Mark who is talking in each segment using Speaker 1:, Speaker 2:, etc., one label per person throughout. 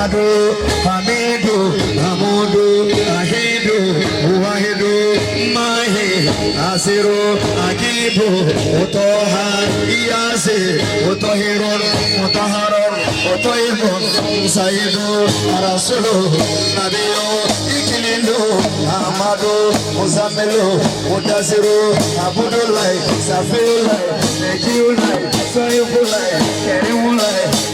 Speaker 1: Ahmadu, Hamidu, Hamudu, Ahidu, Wahidu, Mahi, Asiru, Agibu, Utoha, Iyasi, Utohirun, Mutaharun, Utoibun, Saidu, Rasulu, Nabiyu, Ikililu, Ahmadu, Muzamilu, Mudasiru, Abudulai, Safiulai, Nejiulai, Soibulai, Kerimulai.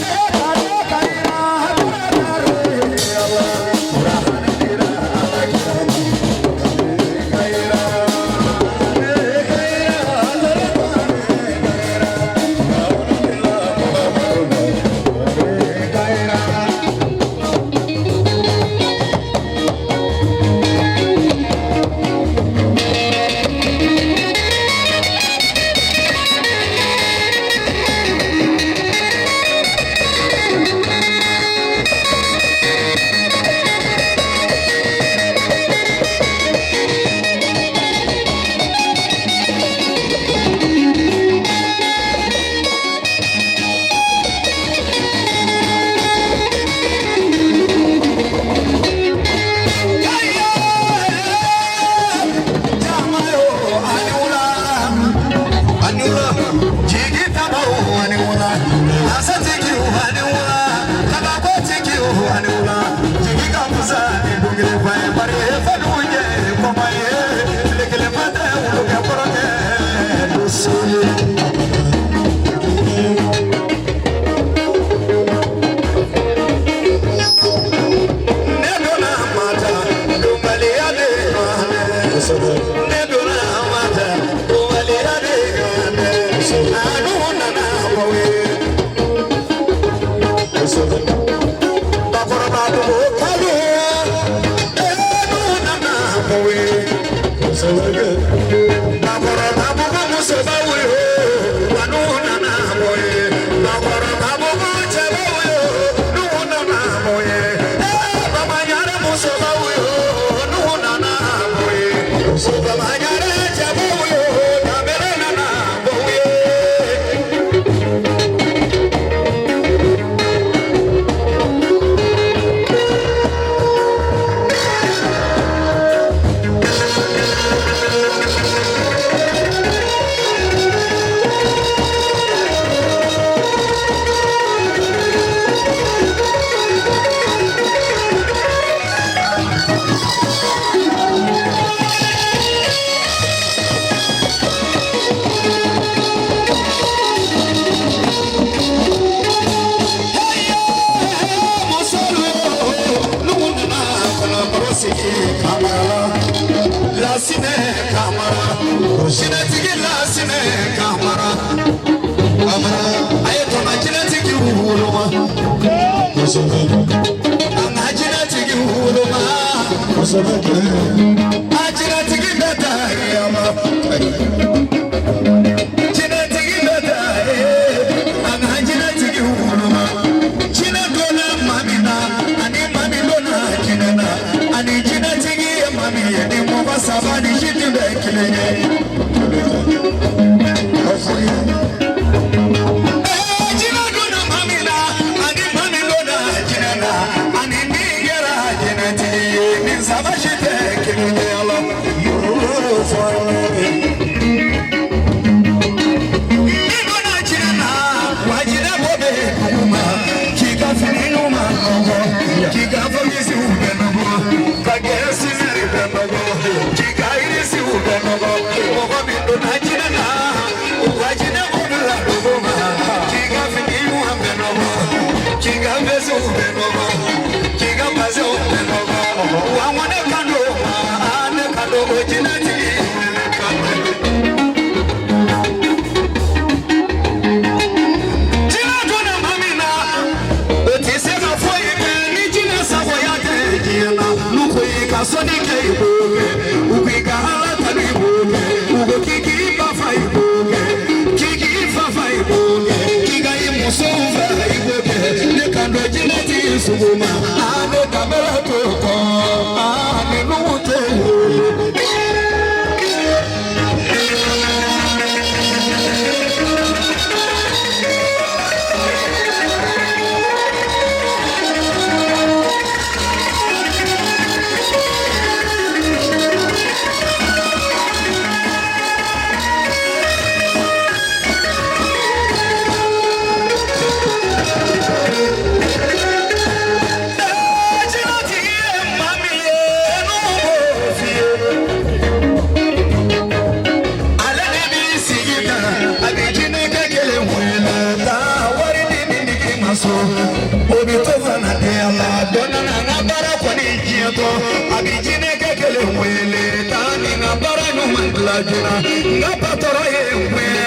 Speaker 1: tɔ a bɛ jinɛ kɛ kelen wele taa ni n ka baara ɲuman dilan joona n ka patɔrɔn ye n wele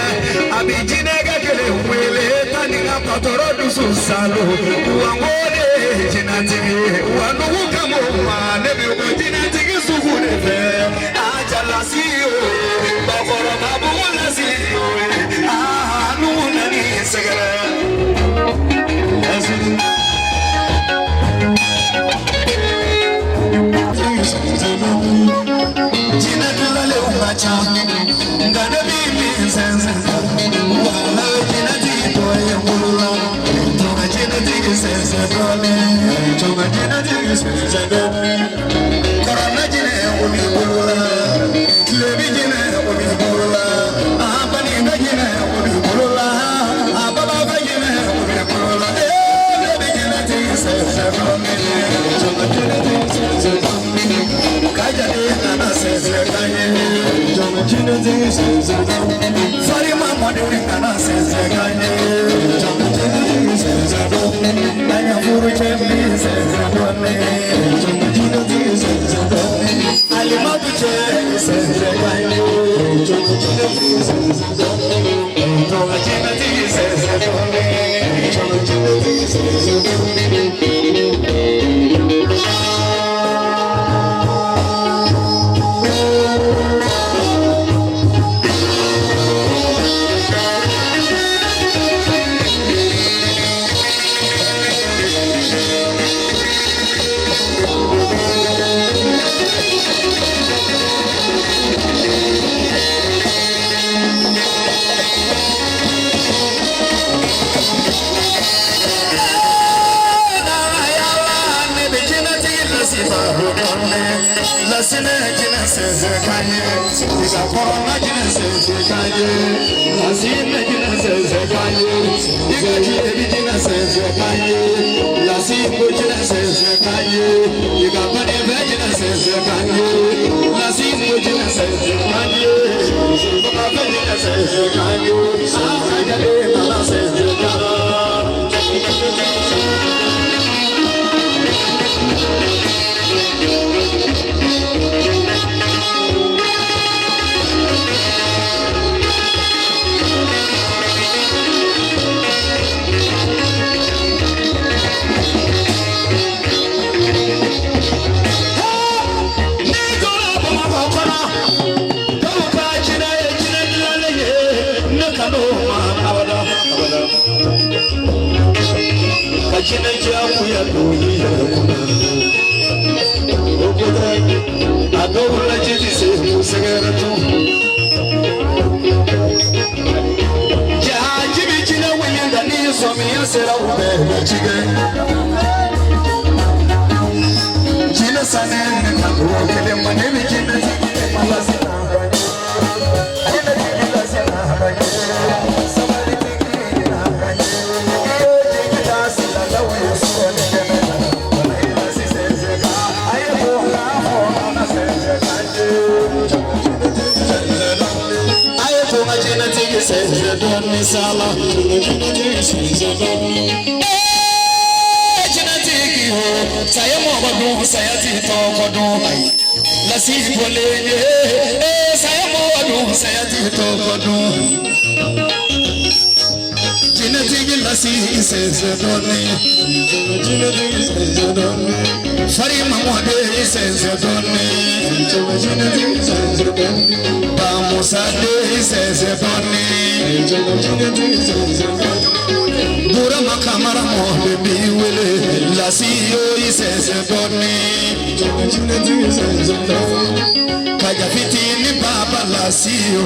Speaker 1: a bɛ jinɛ kɛ kelen wele taa ni n ka patɔrɔn dusu salo wa n ko de ye jinɛtigi ye wa nugu ka bon ma ne bɛ bɔ jinɛtigi sugu de fɛ a jalasi o bakɔrɔba bugu lasi o aa nugu nani sɛgɛrɛ. Jinɛ dilanlenw ka ca nka ne b'i min sɛnsɛn wala jinɛtigi dɔ ye n bolo la jɔn jinɛtigi sɛnsɛn dɔɔnin jɔn jinɛtigi sɛnsɛn dɔɔnin kɔrɔla jinɛ o b'i bolo la tilebi jinɛ o b'i bolo la a baninka jinɛ o b'i bolo la a bababa jinɛ o b'i bolo la ee ne bɛ jinɛtigi sɛnsɛn dɔɔnin jɔn jinɛtigi sɛnsɛn dɔɔnin kajale nana sɛnsɛn ka ye jɔn jinɛtigi sɛnsɛn dɔɔnin farima mɔdenw nana sɛnsɛn ka ye jɔn jinɛtigi sɛnsɛn dɔɔnin anya furu cɛ min sɛnsɛn dɔɔnin jɔn jinɛtigi sɛnsɛn dɔɔnin alimatu cɛ sɛnsɛn ka ye jɔn jinɛtigi sɛnsɛn dɔɔnin jɔn jinɛtigi sɛnsɛn dɔɔnin jɔn jinɛtigi sɛnsɛn dɔɔnin. Lasina jinɛ sɛnsɛn ka ye i ka kɔrɔla jinɛ sɛnsɛn ka ye lasina jinɛ sɛnsɛn ka ye i ka tilebi jinɛ sɛnsɛn ka ye lasinko jinɛ sɛnsɛn ka ye i ka banifɛn jinɛ sɛnsɛn ka ye lasinko jinɛ sɛnsɛn ka ye babafɛn jinɛ sɛnsɛn ka ye a jale nana sɛnsɛn ka. N'i donna Bamakɔ kɔnɔ, dɔw ka jinɛ ye jinɛ dilannen ye, ne kan'o ma abada abada. Ka jinɛ diyagoya don i yɛrɛ kunna. O ko tɛ, a dɔw la ji tɛ se k'u sɛgɛrɛ tun. Jahaji bɛ jinɛ wele nka ni sɔmiya sera u bɛɛ bɛ ci kɛ. Jinɛ sanɛ ne ka ko kelen ma ne bɛ jinɛ tigi ma lase na ka ɲɛ. Jinɛ tigi lase na ka ɲɛ. Sabali tigi na ka ɲɛ. I ye jigi ta silalaw ye sɔrɔli kɛnɛ kan. Wala i lasi sɛnsɛn kan. A ye ko k'a fɔ kana sɛnsɛn ka ɲɛ. A ye to ka jinɛ tigi sɛnsɛn dɔɔni sa la. Jinɛ tigi sɛnsɛn dɔɔni. Jinɛtigi ho saya mɔgɔ dun saya ti tɔgɔ dun lasi bɔlen ye saya mɔgɔ dun saya ti tɔgɔ dun jinɛtigi lasi sɛnsɛn dɔɔni jinɛtigi sɛnsɛn dɔɔni fari mamɔden sɛnsɛn dɔɔni jinɛtigi sɛnsɛn dɔɔni bamusa den sɛnsɛn dɔɔni jinɛtigi sɛnsɛn dɔɔni. Burama Kamara mɔ b'i wele lasi yo i sɛnsɛn dɔɔni. Kaja fitini baba lasi yo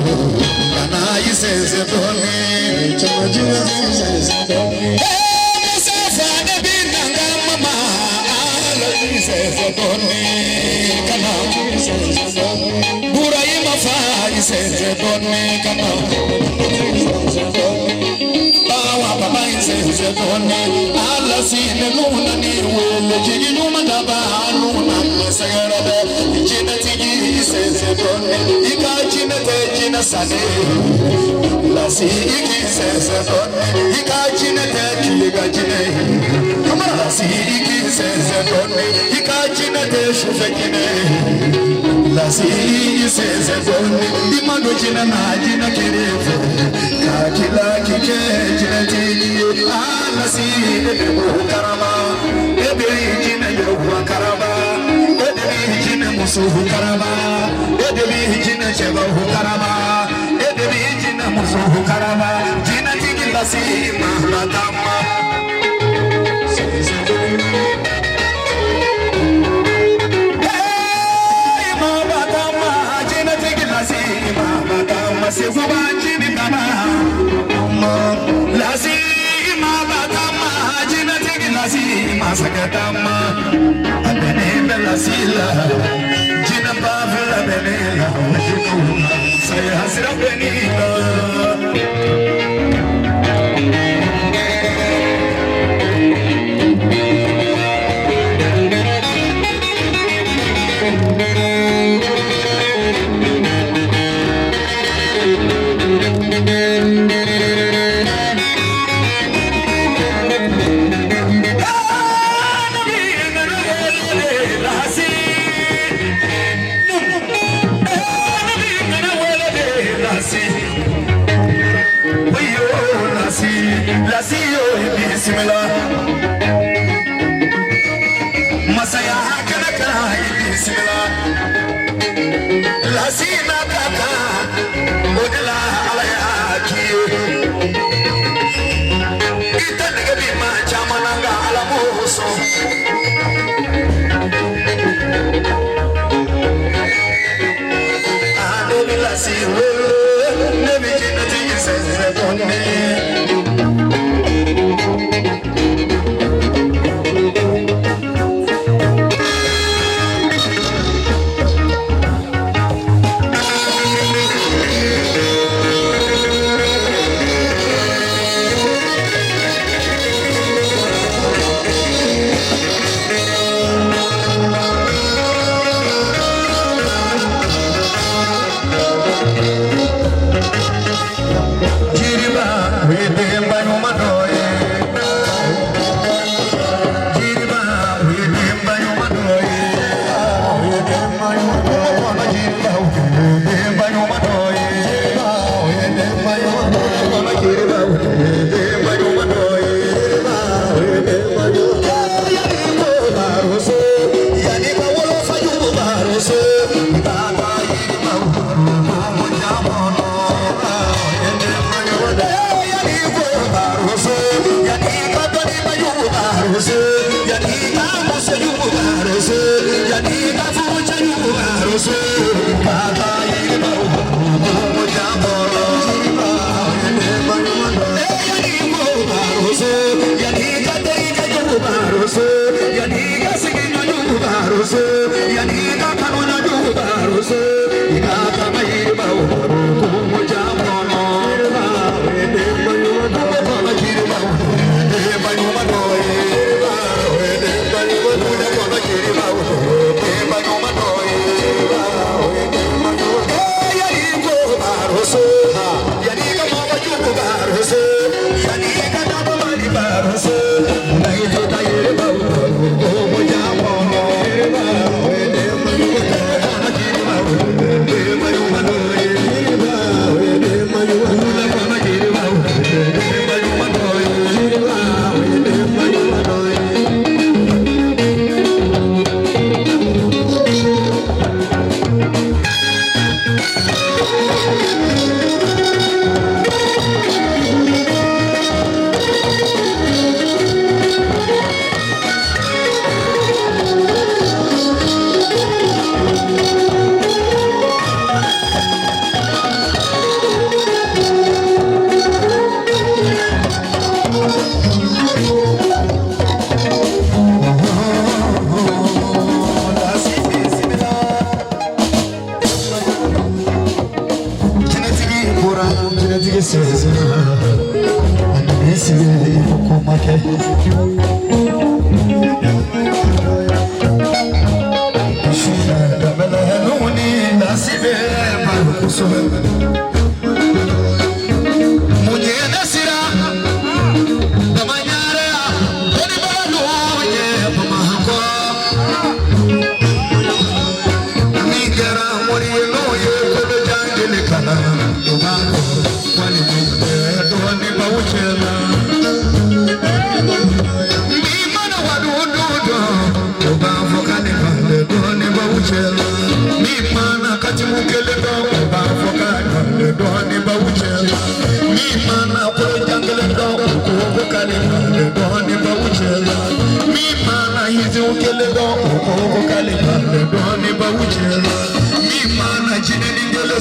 Speaker 1: kana i sɛnsɛn dɔɔni. Musa fa ne bi nanga mama ala i sɛnsɛn dɔɔni kana. Burayima fa i sɛnsɛn dɔɔni kana. Bawa baba i sɛnsɛn dɔɔni ala sini nuna ni wele jigi ɲuman daba nuna ni sɛgɛrɛ bɛ jinɛtigi i sɛnsɛn dɔɔni i ka jinɛ tɛ jinɛ sanni lasi i k'i sɛnsɛn dɔɔni i ka jinɛ tɛ tile ka jinɛ ye lasi i k'i Sɛnsɛn dɔɔni i ka jinɛ tɛ sufɛ jinɛ lasi sɛnsɛn dɔɔni i ma don jinɛ na jinɛ kelen fɛ k'a k'i la k'i kɛ jinɛtigi ye a lasi e bɛ ko karama e bɛ jinɛ yɛrɛ karama e de bɛ jinɛ muso karama e de bɛ jinɛ cɛba karama e de bɛ jinɛ muso karama jinɛtigi lasi ma taama. Masakɛtama a bɛ ne bɛ lasi la jinɛ ba fila bɛ ne la saya sira bɛ ne la. Masaya hakana kana bisimila lasina ka kan o de la Ala y'a k'i ye i tɛ nɛgɛ bi maa caman na nka Ala m'o sɔn. Ne bɛ lasi wele ne bɛ jinɛtigi sɛnsɛn dɔɔni.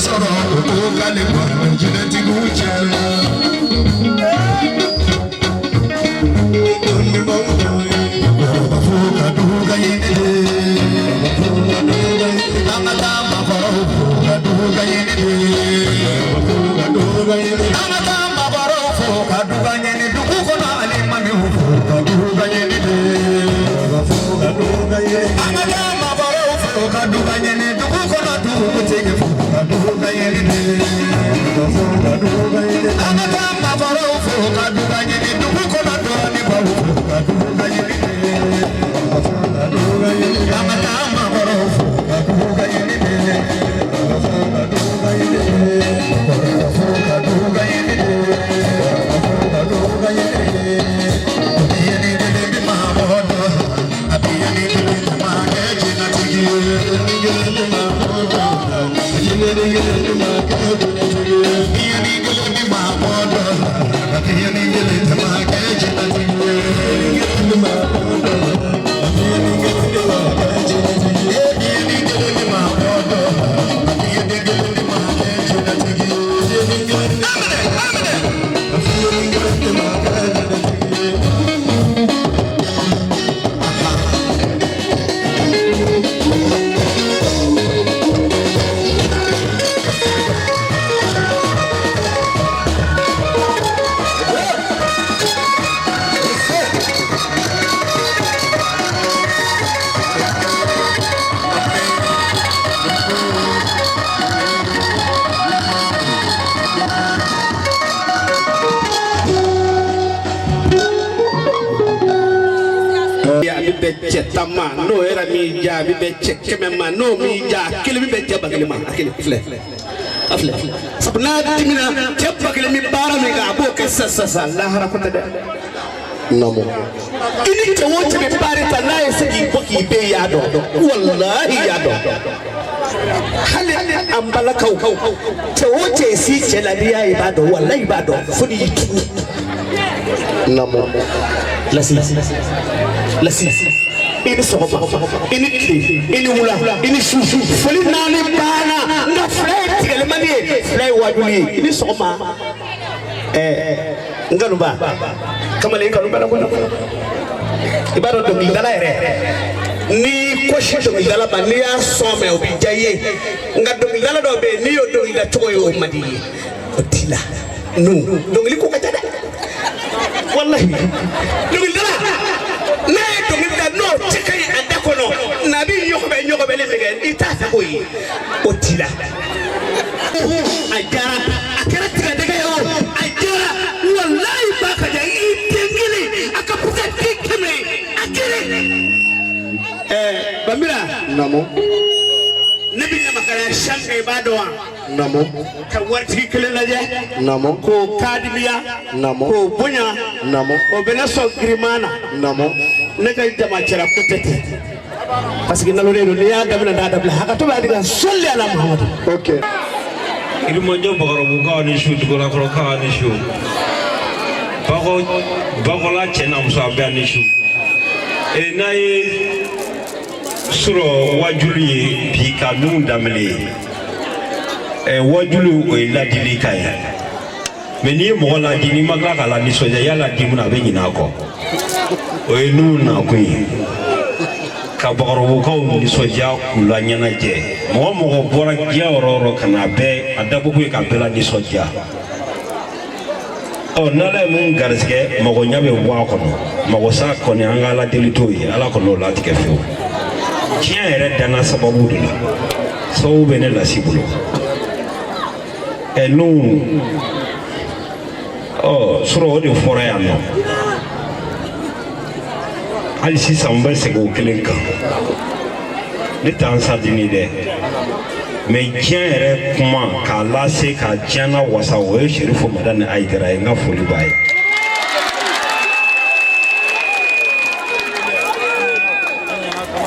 Speaker 1: Sɔrɔ o ko k'ale bɔra jinɛtigiw cɛ la. Fo ka duga ɲini de, an ka taa makɔrɔw fo ka duga ɲini de, an ka taa makɔrɔw fo ka duga ɲini dugu kɔnɔ ani mamiw fo ka duga ɲini de, an ka taa makɔrɔw fo ka duga ɲini dugu kɔnɔ dugutigi fo ka duga ɲini de, an ka taa makɔrɔw fo ka duga ɲini dugu kɔnɔ dɔɔni baw fo ka duga ɲini de, an ka taa makɔrɔw fo ka duga ɲini de, fo ka duga ɲini de, fo ka duga ɲini de. Biyɛnni kelen bɛ maa mɔgɔ dɔn, a biyɛnni kelen tɛ maa kɛ jinɛtigi ye. Biyɛnni kelen bɛ maa mɔgɔ dɔn, a biyɛnni kelen tɛ maa kɛ jinɛtigi ye. Biyɛnni kelen bɛ maa mɔgɔ dɔn, a biyɛnni kelen tɛ maa kɛ jinɛtigi ye. Aminɛ, aminɛ. A biyɛnni kelen tɛ maa kɛ jinɛtigi ye.
Speaker 2: A bɛ bɛn cɛ 10 ma, n'o yɛrɛ m'i diya, a bɛ bɛn cɛ 100 ma, n'o m'i diya, a kelen bɛ bɛn cɛ 1000 ma. A kelen filɛ, a filɛ, sabu n'a dimina, cɛ 1000 bɛ baara min kɛ, a b'o kɛ sisan sisan sisan. Lahara ko tɛ dɛ. Naamu, i ni cɛ o cɛ bɛ baara ta, n'a ye se k'i bɔ k'i bɛ yen, i y'a dɔn, walahi i y'a dɔn. Hali an balakaw, cɛ o cɛ ye si cɛ la, n'i y'a ye, i b'a dɔn, walahi i b'a dɔn, fo n'i y'i tugu. Naamu, lasi lasi, i ni sɔgɔma, i ni tile, i ni wula, i ni su, foli naani banna, nka fila ye tigɛlimani ye, fila ye wajuli ye. I ni sɔgɔma. Ɛɛ, n kanuba kamalen, kanu bɛ la koyi. I b'a dɔn, dɔnkilidala yɛrɛ, n'i kɔsi dɔnkilidala ma, n'i y'a sɔn mɛn, o bɛ diya i ye. Nka dɔnkilidala dɔw bɛ yen, n'i y'o dɔnkilida cogo ye, o man di i ye, o t'i la. Nu dɔnkili ko ka ca dɛ, walahi. Dɔnkilidala n'a ye dɔnkili da, n'o cɛ ka ɲi a da kɔnɔ, n'a bɛ ɲɔgɔbɛ ɲɔgɔbɛli min kɛ, i t'a fɛ k'o ye, o t'i la. A diyara, a kɛra tigadɛgɛ ye o, a diyara, walahi ba ka diya i den kelen, a ka fisa den 100 ye, a kelen. Ɛɛ, Banbira.
Speaker 3: Naamu.
Speaker 2: Ne bɛ ɲamakalaya san kɛ, i b'a dɔn wa?
Speaker 3: Naamu.
Speaker 2: Ka waritigi kelen lajɛ.
Speaker 3: Naamu.
Speaker 2: K'o kadimiya.
Speaker 3: Naamu.
Speaker 2: K'o bonya.
Speaker 3: Naamu.
Speaker 2: O bɛ ne sɔn giriman na.
Speaker 3: Naamu.
Speaker 2: Ne ka jama cɛla ko tɛ ten, parce que nalonnen don. N'i y'a daminɛ, n'a dabila, hakɛto bɛ a ka sɔli ala Muhamadu.
Speaker 3: Ok.
Speaker 4: Yirimajɔ Bakɔrɔbukaw ni su, Dugulakɔrɔkaw ni su, Bakɔ Bakɔla cɛ n'a muso, a bɛɛ ni su. Ee, n'a ye sɔrɔ wajulu ye bi ka minnu daminɛ ye, ɛ, wajulu, o ye ladilikan ye. Mɛ n'i ye mɔgɔ ladi, n'i ma tila k'a la nisɔndiya, i y'a ladi mun na, a bɛ ɲinɛ a kɔ. O ye n'u nakun ye ka Bakɔrɔbukaw nisɔndiya, k'u la ɲɛnajɛ. Mɔgɔ mɔgɔ bɔra diɲɛ yɔrɔ o yɔrɔ ka na, a bɛɛ a dabɔkun ye ka bɛɛ la nisɔndiya. Ɔ, n'Ala ye mun garisɛgɛ, mago ɲɛ bɛ bɔ a kɔnɔ. Mago sa kɔni, an ka Ala deli t'o ye, Ala kɔni o latigɛ fiyewu. Diɲɛ yɛrɛ danna sababu de la, sababu bɛ ne lasi bolo. Ɛ, n'u ɔ sɔrɔ, o de fɔra yan nɔ. Hali sisan n bɛ segin o kelen kan. Ne t'an sadini dɛ, mɛ diɲɛ yɛrɛ kuma k'a lase ka diɲɛ na wasa, o ye Serifu Madani Ayidara ye. N ka foli b'a ye.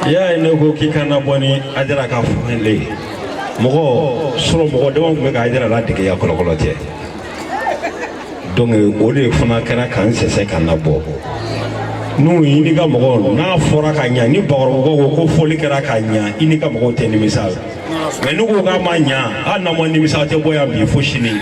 Speaker 4: I y'a ye, ne ko k'i kana bɔ ni Ayidara ka fɛn ye. Mɔgɔ sɔrɔ, mɔgɔ dama tun bɛ ka Ayidara ladege yan, kɔlɔkɔlɔ tɛ. Donc o de fana kɛra k'an sɛsɛ ka na bɔ n'u i n'i ka mɔgɔw. N'a fɔra ka ɲa, ni Bakɔrɔbaw ko fɔli kɛra ka ɲa, i n'i ka mɔgɔw tɛ nimisa. Mais n'u ko k'a ma ɲa, hali n'aw ma nimisa, aw tɛ bɔ yan bi fo sini.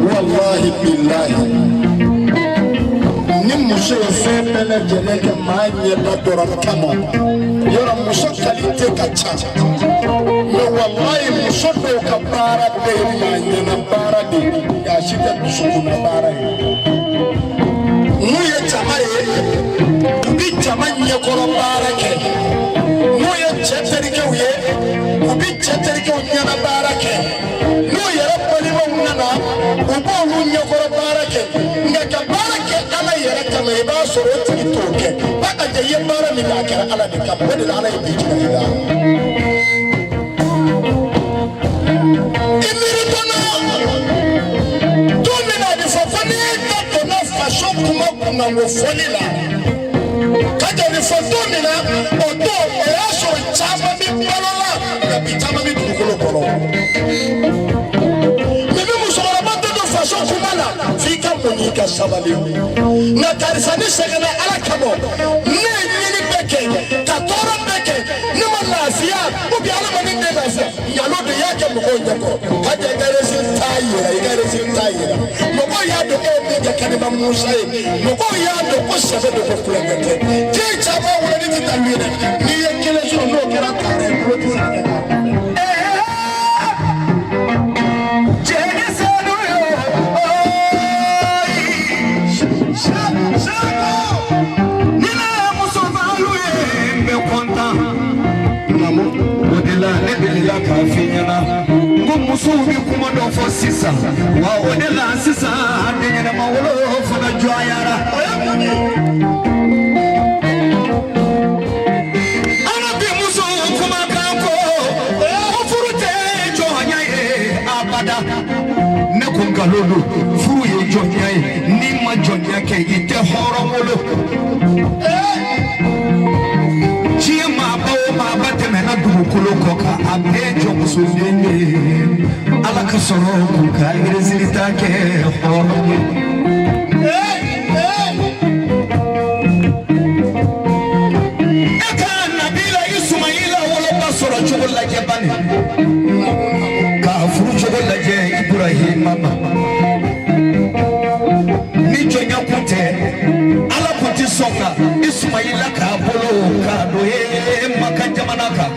Speaker 1: Wallahi billahi ni Ni muso ye fɛn bɛɛ lajɛlen kɛ maa ɲɛda dɔrɔn kama, yɔrɔ muso kalite ka ca, mɛ walayi muso dɔw ka baara bɛɛ ye maa ɲɛna baara de ye, nka a si tɛ dusukunna baara ye. N'u ye jama ye, u bi jama ɲɛkɔrɔ baara kɛ. N'u ye cɛ terikɛw ye, u bi cɛ terikɛw ɲɛna baara kɛ. N'u yɛrɛ balimaw nana, u b'olu ɲɛkɔrɔ baara kɛ. Nka ka baara kɛ Ala yɛrɛ kama, i b'a sɔrɔ o tigi t'o kɛ. Bakajɛ, i ye baara min kɛ, a kɛra Ala de kama. O de la Ala ye bi jigin i la. I miiri dɔnna don min na, a bɛ fɔ ko n'i da donna faso kuma kunkanko fɔli la, ka jaabi fɔ don min na, o don o y'a sɔrɔ caman bɛ balo la, nka bi caman bɛ dugukolo kɔrɔ. Mɛ ni musokɔrɔba tɛ don faso kuma la, f'i ka muɲu, ka sabali. Nka karisa, ne sɛgɛnna Ala kama, ne ye ɲini bɛɛ kɛ, ka tɔɔrɔ bɛɛ kɛ, ne ma lafiya, ou bien Ala ma ne den lafiya. Nkalon de y'a kɛ mɔgɔw ɲɛkɔrɔ. Ka jɛ, i ka résultat yira, i ka résultat yira. Mɔgɔw y'a dɔn e ye min kɛ Kaniba Musa ye. Mɔgɔw y'a dɔn ko sɛbɛ don, ko kulonkɛ tɛ. Den caman wololen tɛ taa lu ye dɛ. N'i ye kelen sɔrɔ, n'o kɛra taara ye, bolo tɛ se ka kɛ k'a kunbɛn.
Speaker 3: Jɛni sanu yo, oyi. Sako, ni ne ye muso faalu ye, n bɛ kɔntan. Namu, o de la ne delila k'a f'i ɲɛna n ko musow bɛ kuma dɔ fɔ sisan wa, o de la sisan den ɲɛnama wolo fana jɔyara. An ka bi musow kumakan ko ko furu tɛ jɔnya ye abada. Ne ko nkalon don, furu ye jɔnya ye. N'i ma jɔnya kɛ, i tɛ hɔrɔn wolo. Diɲɛ maaba o maaba tɛmɛna dugukolo kɔ kan, a bɛɛ jɔnmusoden de ye. Ala ka sɔrɔ k'u ka résultat kɛ hɔrɔn ye. E ka Nabila Isumayila woloba sɔrɔ cogo lajɛ bani, k'a furu cogo lajɛ Iburahima ma. Ni jɔnya kun tɛ, Ala kun tɛ sɔn ka Isumayila k'a bolo k'a don ye Maka jamana kan.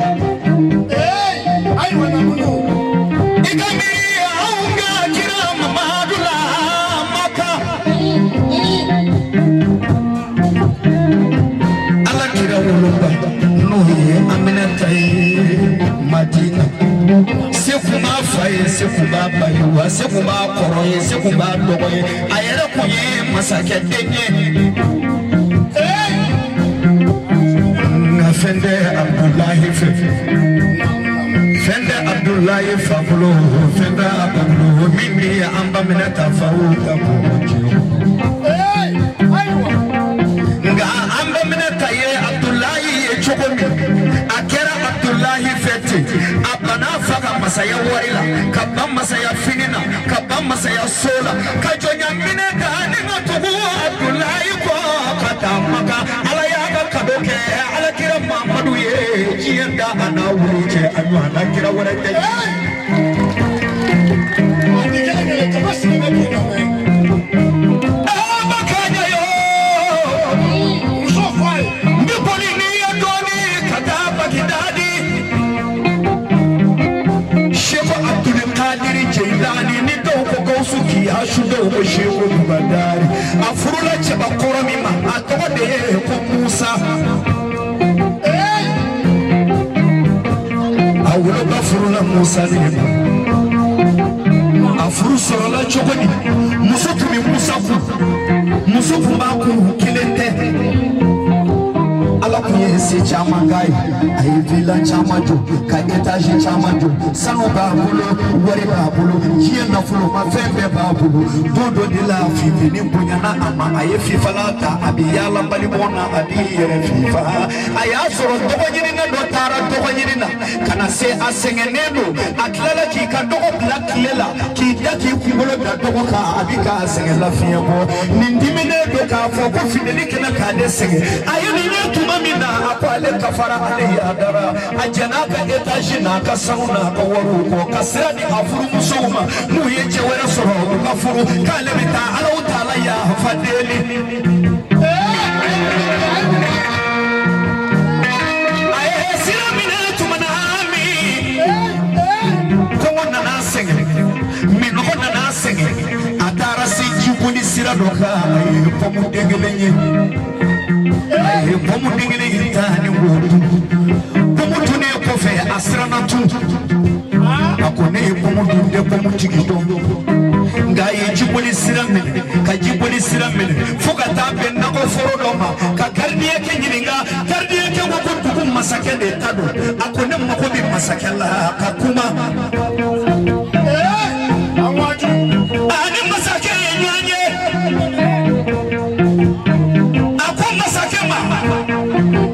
Speaker 1: Ayiwa, Namunu.
Speaker 3: I ka miiri anw ka kira Mamadu la Maka. Ala kira woloba n'o ye Aminata ye Madina, se kun b'a fa ye, se kun b'a ba ye, wa se kun b'a kɔrɔ ye, se kun b'a dɔgɔ ye. A yɛrɛ kun ye masakɛ den ye. Nka fɛn tɛ Abudulayi fɛ, fɛn tɛ Abudulayi fa bolo, fɛn tɛ a ba bolo, min bɛ an ba minɛ ta faw ka bɔ. Nka an ba minɛ ta ye Abudulayi ye cogo min, a kɛra Abudulayi fɛ ten. A banna fa ka masaya wari la, ka ban masaya fini na, ka ban masaya so la, ka jɔnya minɛ ta ni ka tugu Abudulayi kɔ ka taa Maka. Ala y'a ka kado kɛ Ala kira Mamadu ye. Diɲɛ da a n'a wuli cɛ, a ɲɔgɔnna kira wɛrɛ tɛ.
Speaker 1: A ni kelen kelen jama sigilen bɛ k'i nɔfɛ.
Speaker 3: Makanya yo.
Speaker 1: Muso fɔ a ye.
Speaker 3: N bɛ boli n'i ye dɔɔnin ka taa Bagidadi. Seko Abdulkadiri Jeyilani, ni dɔw ko Gawusu Kiyasu, dɔw ko Seko Bubadari. A furula cɛbakɔrɔ min ma, a tɔgɔ de ye ko Musa. A woloba furula Musa de ma. A furu sɔrɔla cogo di? Muso tun bɛ Musa kun, muso tun b'a kun, kelen tɛ. Ala kun ye se caman k'a ye. A ye villa caman jɔ, ka étage caman jɔ. Sanu b'a bolo, wari b'a bolo, diɲɛ nafoloma fɛn bɛɛ b'a bolo. Don dɔ de la, fifini bonyana a ma, a ye fifala ta, a bɛ yaala balimɔn na, a b'i yɛrɛ fifa. A y'a sɔrɔ dɔgɔɲinina dɔ taara dɔgɔɲini na ka na se, a sɛgɛnnen don. A tilala k'i ka dɔgɔ bila tile la, k'i da k'i kunkolo da dɔgɔ kan, a bɛ k'a sɛgɛn lafiɲɛ bɔ. Nin diminen don k'a fɔ ko findeni kɛnɛ k'ale sɛgɛn. A ye nin ye tuma min na, a ko ale kafara, ale yadara. A jɛn'a ka étage n'a ka sanu n'a ka wariw kɔ, ka sira di a furumusow ma, n'u ye cɛ wɛrɛ sɔrɔ u ka furu, k'ale bɛ taa Alaw taala yafa deli. jiboli sira dɔ kan, a ye pɔmu den kelen ye, a ye pɔmu den kelen in ta ni k'o dun. Pɔmu dunnen kɔfɛ, a siranna tun. A ko ne ye pɔmu dun, n tɛ pɔmu tigi dɔn. Nka a ye jiboli sira minɛ, ka jiboli sira minɛ fo ka taa bɛn nakɔforo dɔ ma, ka garidiyɛnkɛ ɲininka. Garidiyɛnkɛ ko ko dugu masakɛ de ta don. A ko ne mago bɛ masakɛ la ka kuma. Ani masakɛ ye ɲɔgɔn ye. A ko masakɛ ma,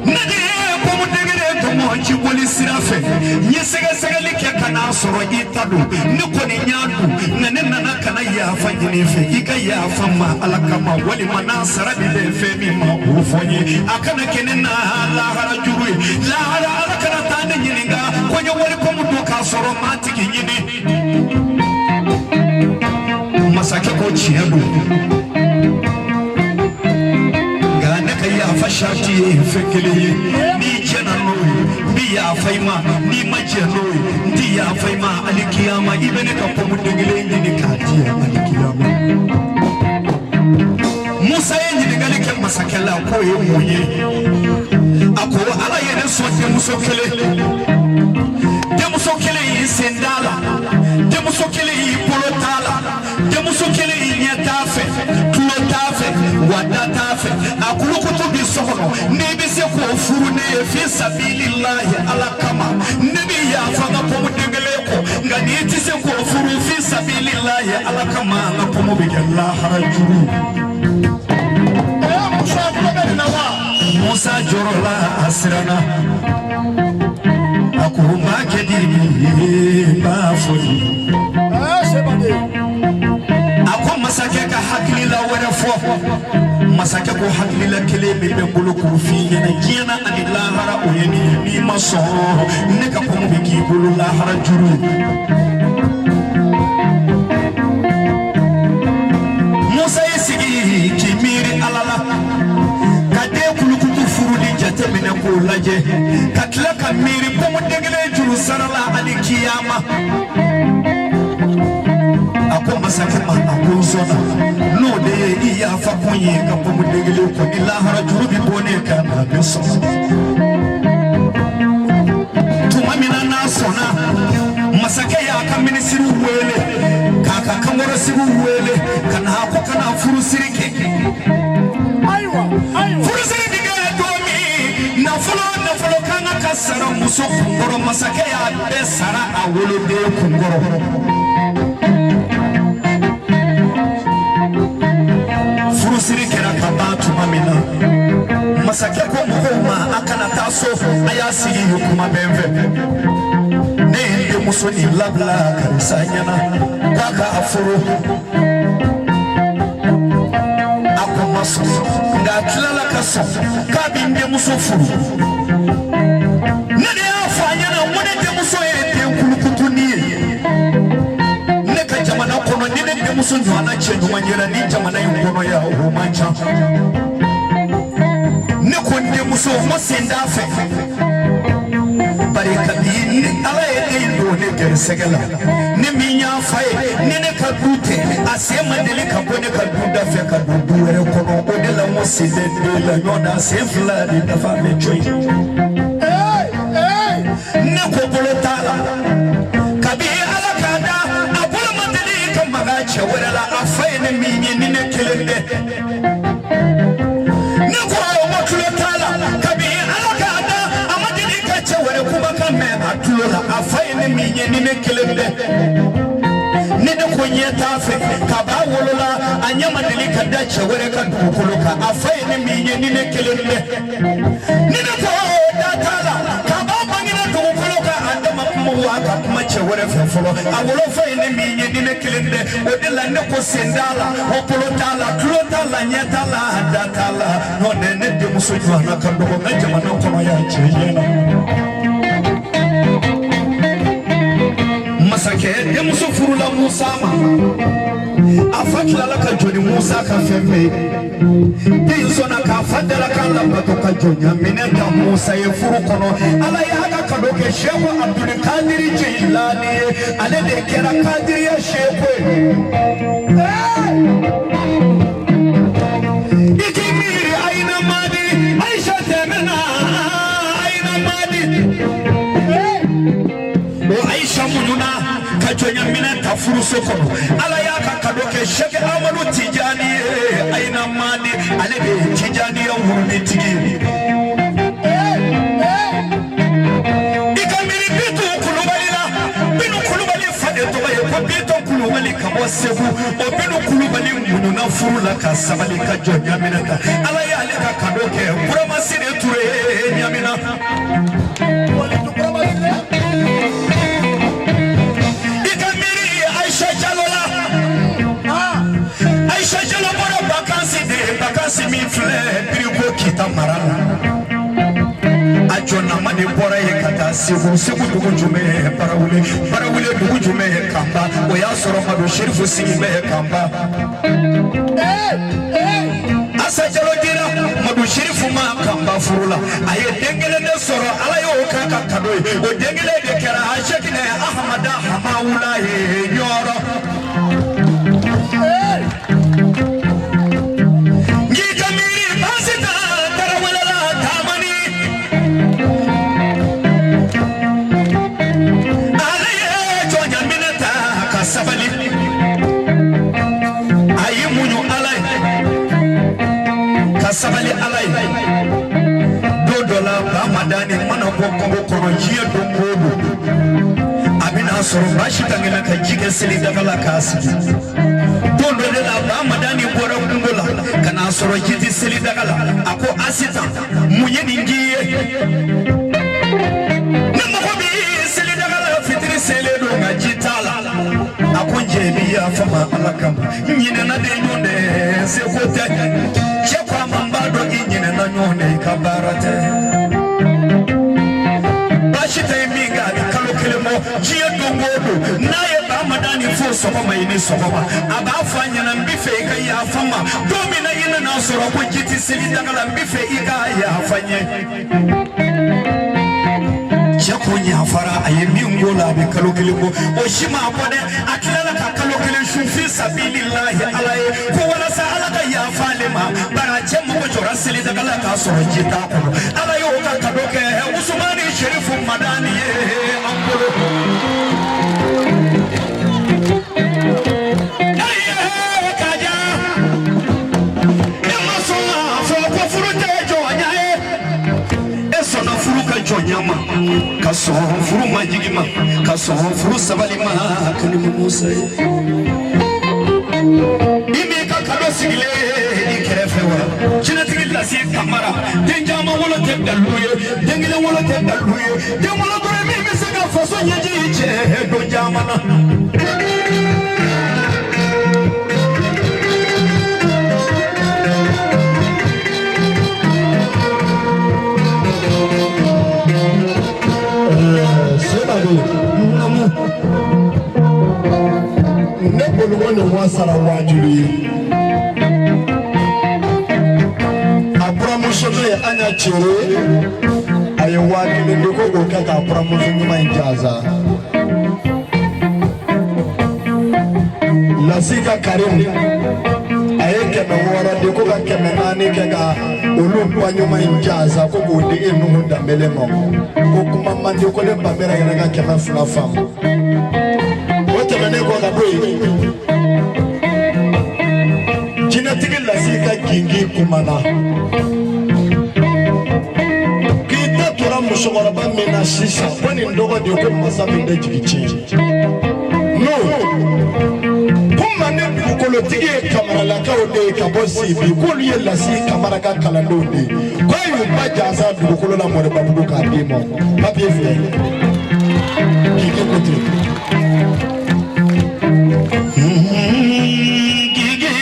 Speaker 3: ne de ye pɔmu den kelen tɔmɔ jiboli sira fɛ, n ye sɛgɛsɛgɛli kɛ ka n'a sɔrɔ i ta don. Ne kɔni y'a dun, nka ne nana ka na yafa ɲini fɛ, i ka yafa n ma Ala kama, walima n'a sara bɛ bɛn fɛn min ma, o fɔ n ye. A kana kɛ ne na lahara juru ye, lahara Ala kana taa ne ɲininka ko n ye wari pɔmu dun k'a sɔrɔ n m'a tigi ɲini. Masakɛ ko tiɲɛ don, nka ne ka yafa sariti ye fɛn kelen ye. N'i jɛnna n'o ye, n bɛ yafa i ma. N'i ma jɛn n'o ye, n tɛ yafa i ma. Alikiyama, i bɛ ne ka pɔmu den kelen ɲini k'a di yan alikiyama. Musa ye ɲininkali kɛ masakɛ la k'o ye mun ye. A ko Ala ye ne sɔn denmuso kelen, denmuso kelen y'i sen t'a la, denmuso kelen y'i bolo t'a la, denmuso kelen y'i ɲɛ t'a fɛ, tulo t'a fɛ, wa da t'a fɛ, a kulukutu bi so kɔnɔ. N'i bɛ se k'o furu ne ye fi sabililahi, Ala kama, ne bɛ yafa n ka pɔmu den kelen kɔ. Nka n'i tɛ se k'o furu fi sabililahi, Ala kama, n ka pɔmu bɛ kɛ lahara juru. Musa jɔrɔla, a siranna. A ko n b'a kɛ di, n b'a fɔ di? A ko masakɛ ka hakilila wɛrɛ fɔ. Masakɛ ko hakilila kelen min bɛ n bolo k'o f'i ɲɛna diɲɛ na ani lahara, o ye nin ye. N'i ma sɔn, ne ka pɔmu bɛ k'i bolo lahara juru. Musa y'i sigi k'i miiri Ala la, ka den kulukutu furuli jateminɛ k'o lajɛ, ka tila ka miiri pɔmu den kelen juru sara la ani kiyama. A ko masakɛ ma, a ko n sɔnna, n'o de ye i yafa kun ye ka pɔmu den kelen kɔ, ni lahara juru bɛ bɔ ne kan, a bɛ sɔn. Tuma min na n'a sɔnna, masakɛ y'a ka minisiriw wele, k'a ka kankɔrɔsigiw wele ka na. A ko ka na furusiri kɛ. Furusiri bɛ kɛ don min, nafolo nafolo kan ka sara muso kunkɔrɔ, masakɛ y'a bɛɛ sara a woloden kunkɔrɔ. Furusiri kɛra ka ban tuma min na, masakɛ ko mɔgɔw ma, a kana taa so, a y'a sigi kuma bɛ n fɛ. Ne ye n denmuso nin labila karisa ɲɛna k'a ka a furu. A ko ma sɔn, nka a tilala ka sɔn k'a bɛ n denmuso furu. Ne de y'a fɔ a ɲɛna n ko ne denmuso ye den kulukutuni ye ne ka jamana kɔnɔ. Ni ne denmuso ɲɔgɔnna cɛ ɲuman yera ni jamana in kɔnɔ yan, o man ca. Ne ko n denmuso, n ko sen t'a fɛ, bari kabi ni Ala ye den don ne gɛrɛsɛgɛ la, ne min y'a fa ye, ni ne ka du tɛ, a sen ma deli ka bɔ ne ka du da fɛ ka don du wɛrɛ kɔnɔ. O de la n ko sen tɛ den la ɲɔgɔn na, sen fila de dafa bɛ jɔ yen. Ne ko bolo t'a la, kabi Ala k'a da, a bolo ma deli ka maga cɛ wɛrɛ la, a fa ye ne min ye, ni ne kelen tɛ. Ne ko n ko tulo t'a la, kabi Ala k'a da, a ma deli ka cɛ wɛrɛ kumakan mɛn a tulo la, a fa ye ne min ye, ni ne kelen tɛ. Ni ne ko ɲɛ t'a fɛ, kab'a wolola, a ɲɛ ma deli ka da cɛ wɛrɛ ka dugukolo kan, a fa ye ne min ye, ni ne kelen tɛ. Ni ne ko da t'a la, kab'a bangena dugukolo kan, a da ma kuma wa ka kuma cɛ wɛrɛ fɛ fɔlɔ, a wolofa ye ne min ye, ni ne kelen tɛ. O de la ne ko sen t'a la, o bolo t'a la, tulo t'a la, ɲɛ t'a la, da t'a la. N'o tɛ, ne denmuso ɲɔgɔnna ka dɔgɔ n ka jamana kɔnɔ yan cɛ ɲɛna. Masakɛ denmuso furula Musa ma. A fa tilala ka jɔ ni Musa ka fɛn bɛɛ ye. Den sɔnna k'a fa dalakan labato ka jɔnya minɛ ta Musa ye furu kɔnɔ. Ala y'a ka kado kɛ Seku Abdul Kadiri Jilani ye, ale de kɛra Kadiriya Seku ye. so kɔnɔ. Ala y'a ka kado kɛ Sɛki Amadu Tijani ye, Ayina Madi, ale de ye Tijaniya wuruditigi ye. I ka miiri Bitu Kulubali la, Binu Kulubali fa de tɔgɔ ye ko Bitɔn Kulubali ka bɔ Segu. O Binu Kulubali muɲuna furu la ka sabali ka jɔ Ɲamina kan. Ala y'ale ka kado kɛ Burama Sire Ture ye Ɲamina. I ka miiri Ayisa Jalo la, Ayisa Jalo bɔra vacances de, vacances min filɛ Biriko Kita mara la. A jɔnnama de bɔra yen ka taa Segu. Segu dugu jumɛn? Barawele. Barawele dugu jumɛn? Kanba. O y'a sɔrɔ Madu Serifu sigi bɛ Kanba. Asa Jalo dira Madu Serifu ma Kanba furu la, a ye den kelen de sɔrɔ. Ala y'o k'a ka kado ye. O den kelen de kɛra Sɛkinɛ Ahamada Hamawula ye Ɲɔrɔ. N'i ka miiri Basita Tarawele la Tamani, ale ye jɔnya minɛ ta ka sabali, a y'i muɲu Ala ye ka sabali Ala ye. Don dɔ la, Bamadani mana bɔ kungo kɔnɔ diɲɛ don o don, a bɛna sɔrɔ baasi ka kɛnɛ ka ji kɛ seli daga la k'a sigi. Don dɔ de la, Bamadani bɔra kungo la ka n'a sɔrɔ ji tɛ seli daga la. A ko Asitan, mun ye nin k'i ye? Ne mago bɛ seli daga la, fitiri selen don nka ji t'a la. A ko n jɛ bɛ yafa ma Ala kama, n ɲinɛna de ɲɔgɔn dɛ, seko tɛ. Cɛ ko a ma, n b'a dɔn i ɲinɛna ɲɔgɔn dɛ, i ka baara tɛ. Baasi tɛ ye min kɛ, a bɛ kalo kelen bɔ. Diɲɛ don o don, n'a ye Bamadani fo sɔgɔma, i ni sɔgɔma, a b'a fɔ a ɲɛna, n bɛ fɛ i ka yafa n ma. Don min na i nana sɔrɔ ko ji tɛ seli daga la, n bɛ fɛ i ka yafa n ye. Cɛ ko yafara a ye min ko la, a bɛ kalo kelen bɔ. O si ma bɔ dɛ, a tilala ka kalo kelen sun fi sabililahi Ala ye, ko walasa Ala ka yafa ale ma. Bari a cɛ mago jɔra seli daga la k'a sɔrɔ ji t'a kɔnɔ. Ala y'o ka kado kɛ Usumani Serifu Madani ye an bolo. Kaja, e ma sɔn k'a fɔ ko furu tɛ jɔnya ye. E sɔnna furu ka jɔnya ma, ka sɔn furu majigi ma, ka sɔn furu sabali ma, ka ni Musa ye. I m'i ka kado sigilen i kɛrɛfɛ wa? Jinɛtigi Lasi Kamara, den caman wolo tɛ dalu ye, den kelen wolo tɛ dalu ye, den wolo dɔrɔn min bɛ se ka faso ɲɛji cɛ don caman na.
Speaker 1: Sebago, ne bolo ko nin wasara waajulu ye. A buramuso n'o ye an ya cere, a ye 1000 di ko k'o kɛ k'a buramuso ɲuman in jansa. Lasi ka Karim, a ye 600 di ko ka 400 kɛ ka olu ba ɲuman in jansa, ko k'o di e Nuhu Danbele ma. Ko kuma man di ko ne Banbera yɛrɛ ka 200 faamu. O tɛmɛnen kɔ ka bɔ yen, jinɛtigi Lasi ka gingin kumana k'i da tora musokɔrɔba min na sisan, ko nin dɔgɔ de ye ko masa min tɛ jigi tiɲɛ n'o ko manden dugukolotigi ye Kamaralakaw de ye ka bɔ Sibi, k'olu ye Lasi Kamara ka kalandenw de ye, k'a y'u ba jansa dugukolo la Mɔribabugu k'a d'i ma. Papiye filɛ k'i kɛ ko ten.
Speaker 3: Gigi,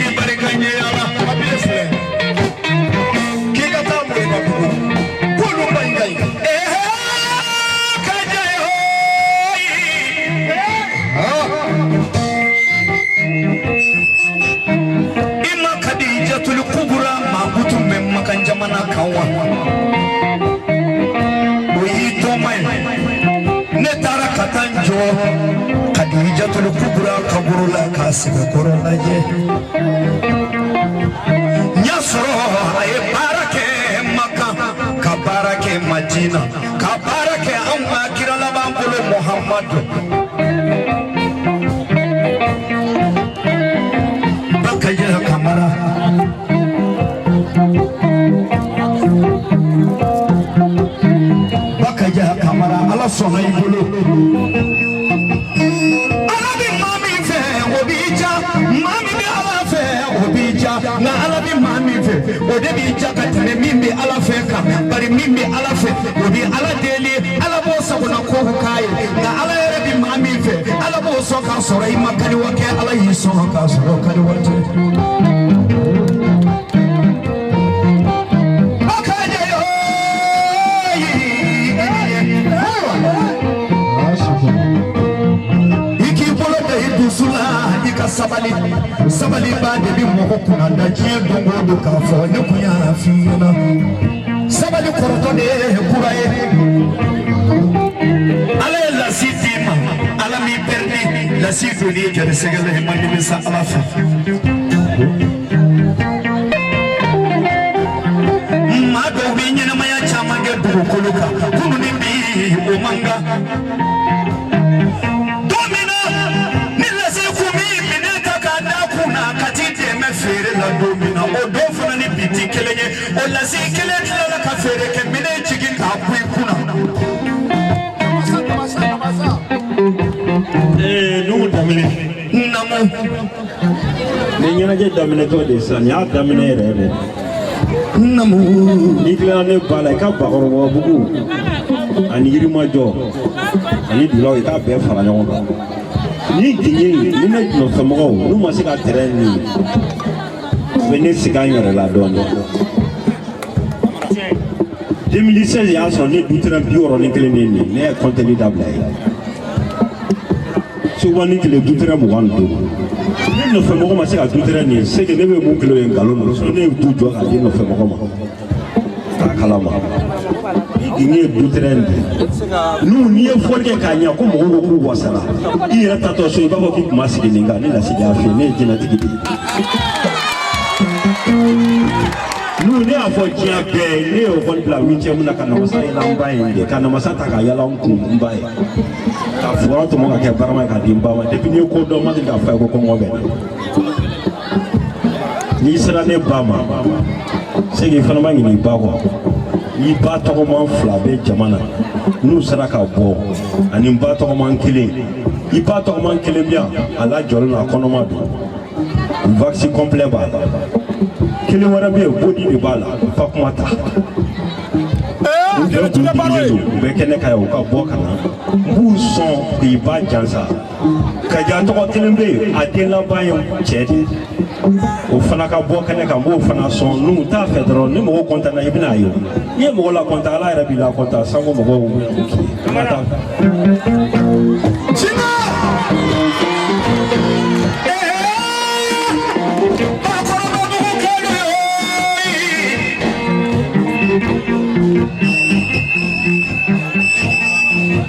Speaker 3: i barika ɲɛ Ala.
Speaker 1: Papiye filɛ k'i ka taa Mɔribabugu, k'olu ba in ka ɲi.
Speaker 3: Kaja ye hoyi. I ma Kadijatul Kubura mankutu bɛ Makan jamana kan wa? O y'i tɔma ye. Ne taara ka taa n jɔ Kadijatul Kubura kaburu la k'a sɛbɛkɔrɔ lajɛ. N y'a sɔrɔ a ye baara kɛ Makan, ka baara kɛ Madina, ka baara kɛ anw ka kira laban bolo Muhamadu. sɔnna i bolo. Ala bɛ maa min fɛ o b'i ja, maa min bɛ Ala fɛ o b'i ja, nka Ala bɛ maa min fɛ o de b'i ja ka tɛmɛ min bɛ Ala fɛ kan. Bari min bɛ Ala fɛ o bɛ Ala deli, Ala b'o sagona kow k'a ye, nka Ala yɛrɛ bɛ maa min fɛ Ala b'o sɔn k'a sɔrɔ i ma kaliwa kɛ, Ala y'i sɔn k'a sɔrɔ kaliwa tɛ. Sabali sabali ba de bɛ mɔgɔ kunna da diɲɛ don o don k'a fɔ ne kun y'a f'i ɲɛna. Sabali kɔrɔtɔ de ye kura ye. Ala ye lasi d'i ma, Ala m'i pɛrɛdi, lasi donni garisɛgɛ la i ma nimisa Ala fɛ. Maa dɔw bɛ ɲɛnamaya caman kɛ dugukolo kan, kunun ni bi o man kan. Feere la don min na, o don fana ni bi ti kelen ye. O lasi kelen tilala ka feere kɛ minɛn jigin k'a bɔ i kunna.
Speaker 4: Nuhu daminɛ.
Speaker 3: Namu.
Speaker 4: Ni ɲɛnajɛ daminɛtɔ de sisan, nin y'a daminɛ yɛrɛ yɛrɛ.
Speaker 3: Namu.
Speaker 4: N'i tilala ne ba la, i ka Bakɔrɔbabugu ani Yirimajɔ ani Dulaw, i k'a bɛɛ fara ɲɔgɔn kan. Ni genge ni ne nɔfɛmɔgɔw n'u ma se ka terrain nin, u bɛ ne sigi an yɛrɛ la dɔɔnin. 2016 y'a sɔrɔ ne du terrain 61 de ye nin, ne ye kɔntɛli dabila ye. Soba ni tile du terrain 25. Ne nɔfɛmɔgɔ ma se ka du terrain nin, c'est que ne bɛ mun kelen ye nkalon don, sinon ne ye du jɔ k'a di nɔfɛmɔgɔ ma. K'a kalama. Ni genge ye du terrain di. N'u n'i ye fɔli kɛ k'a ɲɛ ko mɔgɔw ko k'u wasara, i yɛrɛ tatɔ so i b'a fɔ k'i kun ma sigi nin kan, ne Lasidi y'a f'i ye, ne ye jinɛtigi de ye. N'u ne y'a fɔ diɲɛ bɛɛ ye, ne y'o kɔni bila huitième na ka namasa yɛlɛ n ba ye de, ka namasa ta ka yɛlɛ n kun n ba ye, ka fura tɔmɔ ka kɛ barama ye k'a di n ba ma. Depuis n'i ye ko dɔn, ma deli k'a fɔ a ye ko kɔngɔ bɛ n na. N'i sera ne ba ma, c'est que i fana ma ɲinɛ i ba kɔ. N'i ba tɔgɔman fila bɛ jama na, n'u sera ka bɔ, ani n ba tɔgɔman kelen, i ba tɔgɔman kelen bɛ yan, a lajɔlen don, a kɔnɔma don, vaccin complet b'a la. Kelen wɛrɛ bɛ yen, bodi de b'a la, Fatumata. U bɛɛ kun digilen don, u bɛ kɛnɛ kan yan, u ka bɔ ka na, n b'u sɔn k'i ba jansa. Kaja tɔgɔ kelen bɛ yen, a den laban ye cɛ de ye, o fana ka bɔ kɛnɛ kan, n b'o fana sɔn. N'u t'a fɛ dɔrɔn, ni mɔgɔ kɔntan na, i bɛna ye o. N'i ye mɔgɔ lakɔntan, Ala yɛrɛ b'i lakɔntan, sanko mɔgɔw bɛna mun k'i ye. An ka taa.
Speaker 3: Jinɛ. Bakɔrɔbabugu kɛlu ye.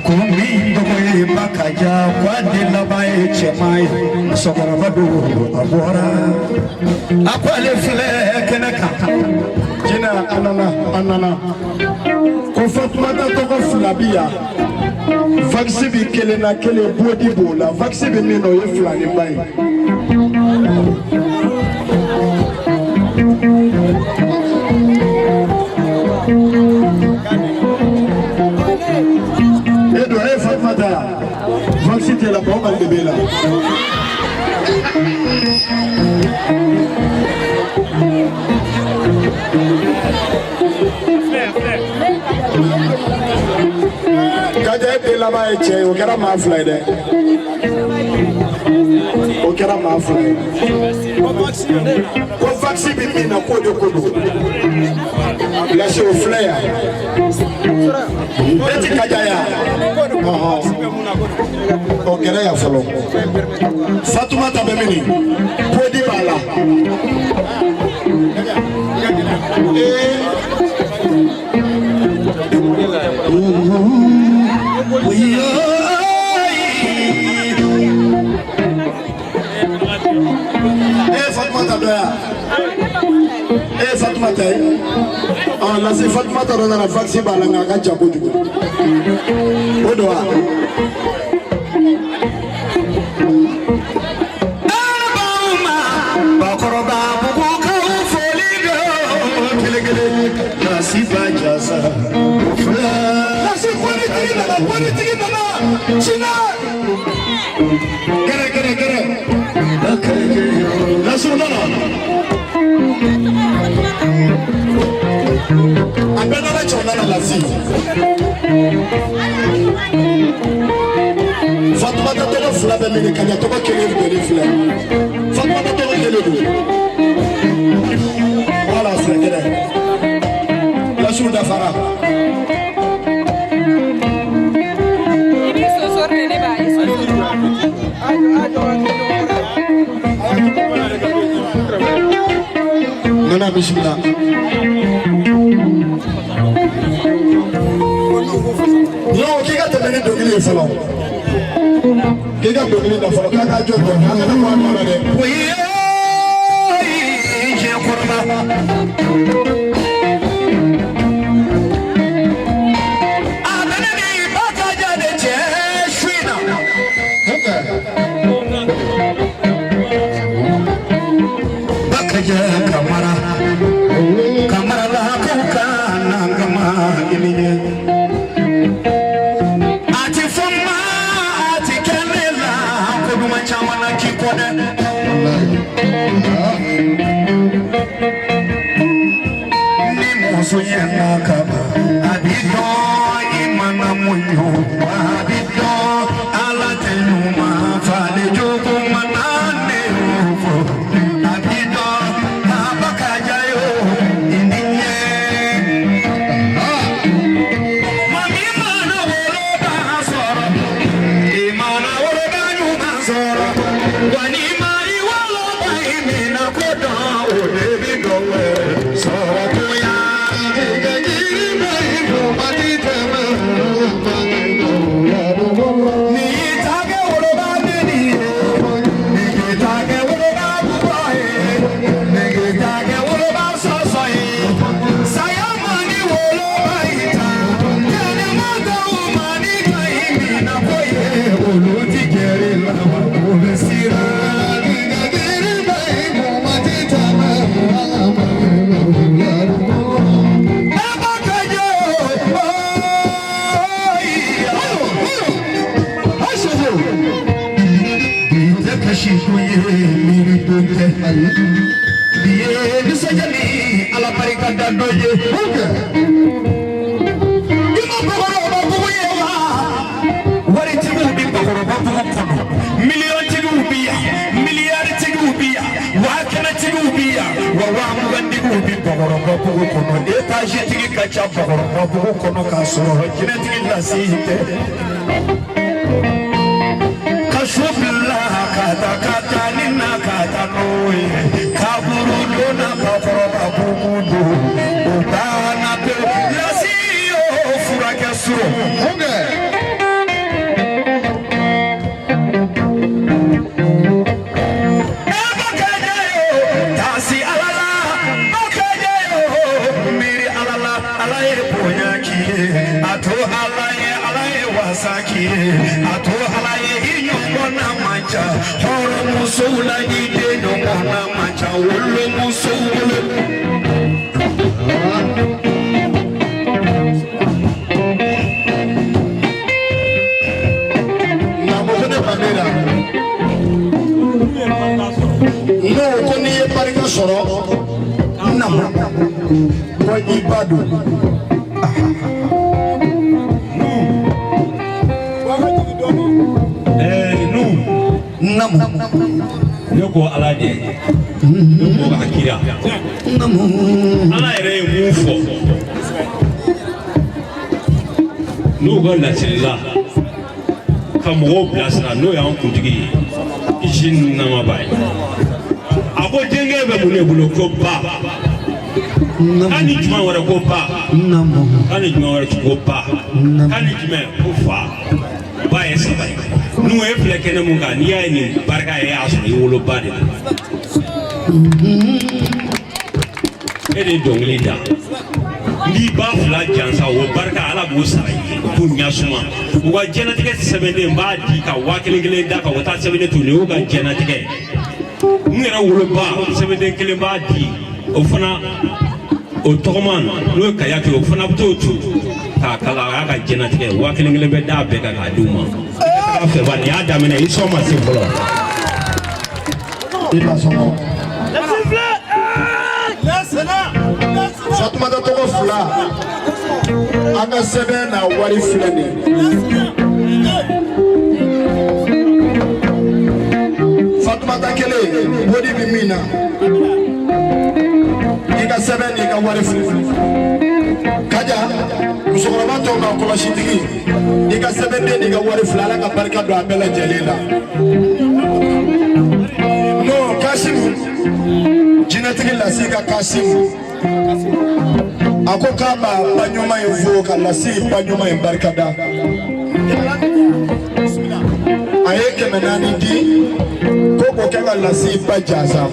Speaker 3: Ko min tɔgɔ ye Bakaja, ko a den laban ye cɛman ye, musokɔrɔba don, a bɔra, a ko ale filɛ kɛnɛ kan.
Speaker 1: Jinɛ a nana, a nana. Ko Fatumata tɔgɔ fila bi yan. Vaccin bi kelen na, kelen bodi b'o la. Vaccin bi min na, o ye filaninba ye. E don, e ye Fatumata ya? Vaccin t'e la, Bawukali de b'e la. Kaja, e den laban ye cɛ ye, o kɛra maa fila ye dɛ. O kɛra maa fila ye. Ko vaccin bi min na, k'o de ko don. Lasi o filɛ yan. E ti Kaja ya? Ɔhɔn. O gɛrɛ yan fɔlɔ. Fatumata bɛ min ni? Podi b'a la. E Fatumata dɔ yan. E Fatumata ye. Ɔ Lasi, Fatumata dɔ nana, vaccin b'a la, nka a ka jan kojugu. O don wa?
Speaker 3: Bakɔrɔbabugukaw foli don kelen kelen, Lasi ba jasa o filɛ.
Speaker 1: Lasi, ko ni tigi nana Waritigi nana China. Gɛrɛ gɛrɛ gɛrɛ. Lasiw nana. A bɛɛ nana cɛw nana lasi. Fatumata tɔgɔ fila bɛ min ka tɔgɔ kelen don filɛ. Fatumata tɔgɔ kelen don. Wala filɛ gɛrɛ. Lasiw dafara.
Speaker 5: I b'i sosori de ne b'a i sosori.
Speaker 1: Nana bisimila. Non, k'i ka tɛmɛ ni dɔnkili ye fɔlɔ. K'i ka dɔnkili da fɔlɔ k'a ka jɔ jɔ a kana bɔ a nɔ la dɛ.
Speaker 3: Oye, diɲɛ kɔrɔba. A bɛ ne ni Bakaja de cɛ su in na. Bakaja Kamara, Kamara lakaw ka nangama i ni ɲɛ. A ti fɔ n ma, a ti kɛ ne la, ko duman caman na k'i kɔ dɛ. Ni muso ɲɛna ka ban, a b'i dɔn i mana muɲu, wa a b'i dɔn Ala tɛ ɲuman falen jogo mana ne y'o fɔ. A b'i dɔn a Bakaja yo i ni ɲɛ. Mami mana woloba sɔrɔ, i mana woloba ɲuman sɔrɔ, wa n'i ma i woloba i mina ko dɔn, o de bi dɔn wɛrɛ sɔrɔ toya. Ni ta kɛ woloba neni ye, ni ta kɛ woloba bugɔ ye, ni ta kɛ woloba sɔsɔ ye. Saya ma ni woloba yi ta, kɛnɛma taw ma ni ka i mina ko ye, olu ti gɛrɛ la wa o bɛ siran. E Bakaja o, bi tɛ kasi ko ye miiri don tɛ. Bi ye nisɔndiya ni Ala barika da dɔ ye. I ma bakɔrɔba bugu ye wa? Waritigiw bɛ bakɔrɔba bugu kɔnɔ, miliyɔntigiw bɛ yan, miliyaritigiw bɛ yan, 100 000tigiw bɛ yan, wa 20 000tigiw bɛ bakɔrɔba bugu kɔnɔ. Etazetigi ka ca bakɔrɔba bugu kɔnɔ k'a sɔrɔ jinɛtigi lasi tɛ. Ka su bila ka taa ka taa ni na ka taa n'o ye kaburu donna bakɔrɔba bugu don o banna pewu lasi y'o furakɛ surɔ. E Bakaja yo taasi Ala la, Bakaja yo miiri Ala la, Ala ye bonya k'i ye, a to Ala ye, Ala ye wasa k'i ye, a to Ala ye i ɲɔgɔnna man ca, hɔrɔnmusow la i den ɲɔgɔnna man ca wolomusow bolo.
Speaker 1: Naamu ko ne ba ne la. N'o ko n'i ye barika sɔrɔ,
Speaker 3: Namu.
Speaker 1: ko i ba don.
Speaker 4: Nu
Speaker 3: Namu.
Speaker 4: ne ko Ala de ne ko a kira.
Speaker 3: Namu.
Speaker 4: Ala yɛrɛ ye mun fɔ n'u ka laseli la ka mɔgɔw bilasira n'o y'an kuntigi ye kisi ni nɛɛma b'a ye a ko denkɛ bɛ mun de bolo ko ba k'a ni jumɛn wɛrɛ ko ba
Speaker 3: Namu.
Speaker 4: k'a ni jumɛn wɛrɛ ko ba k'a ni jumɛn ko fa ba ye saba ye n'u ye filɛ kɛnɛ mun kan n'i y'a ye nin barika ye e y'a sɔrɔ i woloba de la e de ye dɔnkili da n'i ba fila jansa o barika Ala b'o sara i ye k'u ɲasuma u ka diɲɛlatigɛ sɛbɛnden n b'a di ka 1000 kelen d'a kan o taa sɛbɛnden to nin y'u ka diɲɛlatigɛ n yɛrɛ woloba sɛbɛnden kelen b'a di o fana o tɔgɔma n'o ye kayatu ye o fana bɛ t'o tu k'a kala, a y'a ka diɲɛnatigɛ 1000 kelen bɛ d'a bɛɛ kan k'a d'u ma. I fɛ wa nin y'a daminɛ, i sɔn ma se fɔlɔ.
Speaker 3: I la sɔngɔ. Fatumata tɔgɔ fila, an ka sɛbɛn n'a wari filɛ nin ye. Fatumata kelen, bodi bɛ min na, i ka sɛbɛn n'i ka wari filɛ. Kaja, musokɔrɔba tɔw ka kɔlɔsitigi, i ka sɛbɛnden n'i ka wari filɛ, Ala ka barika don a bɛɛ lajɛlen la. Non, Kasimu, jinɛtigi lasi ka Kasimu, a ko k'a b'a ba ɲuman in fo ka lasi ba ɲuman in barikada. A ye 400 di ko k'o kɛ ka lasi ba jasa.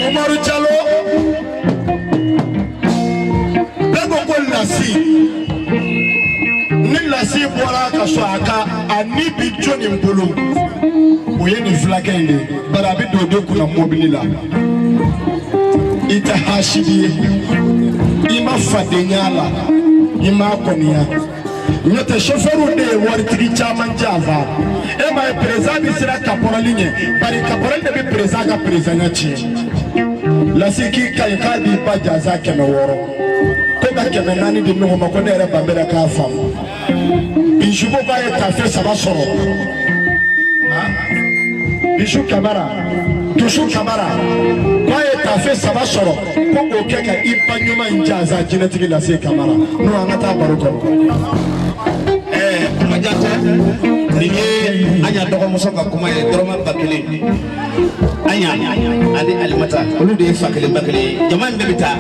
Speaker 3: Umaru Jalo, bɛɛ ko ko lasi, ni lasi bɔra ka sɔrɔ a ka a ni bi jɔn nin bolo, o ye nin fulakɛ in de ye, bari a bɛ don o de kunna mobili la. I tɛ hasidi ye, i ma fadenya la, i ma kɔniya. N'o tɛ, sofɛriw de ye waritigi caman janfa. E m'a ye, perezan bɛ siran kapɔrɔli ɲɛ, bari kapɔrɔli de bɛ perezan ka perezanya tiɲɛ. Lasi k'i ka ɲi k'a b'i ba jansa 600, ko ka 400 di ɲɔgɔn ma, ko ne yɛrɛ ban bɛra k'a faamu. Bijou ko k'a ye tafe 3 sɔrɔ. Bijou Kamara, Dusu Kamara k'a ye tafe 3 sɔrɔ, ko k'o kɛ ka i ba ɲuman in jansa jinɛtigi lase Kamara. N'o an ka taa baro kɔnɔ.
Speaker 2: Kuma jan tɛ, nin ye an y'a dɔgɔmuso ka kuma ye, dɔrɔmɛ 1000. An y'a ani Alimata, olu de ye fa kelen ba kelen ye. Jama in bɛɛ bɛ taa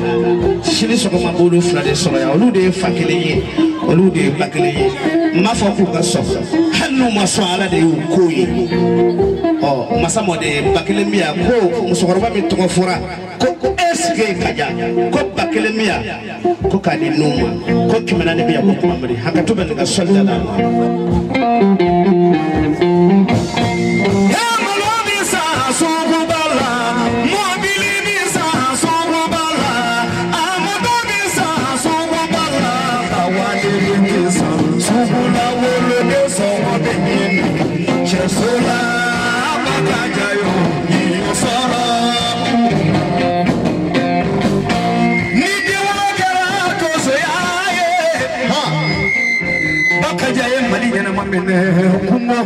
Speaker 2: sini sɔgɔma, b'olu fila de sɔrɔ yan. Olu de ye fa kelen ye, olu de ye ba kelen ye. N m'a fɔ k'u ka sɔn, hali n'u ma sɔn, Ala de y'u ko ye. Ɔ masa mɔden 1000 bi yan, ko musokɔrɔba min tɔgɔ fɔra ko est-ce que Kaja ko 1000 bi yan, ko k'a di n'u ma, ko 400 bi yan, ko Mamadi hakɛto bɛ nin ka sɔli da la ma.
Speaker 1: Malo bi san suguba la, mɔbili bi san suguba la, a moto bi san suguba la, a wari bi san sugu la, woloden sɔngɔ bɛ ɲini cɛso la, Bakaja yo y'o sɔrɔ. Ni denwolo kɛra tosoya ye, Bakaja ye Mali ɲɛnama minɛ kungo.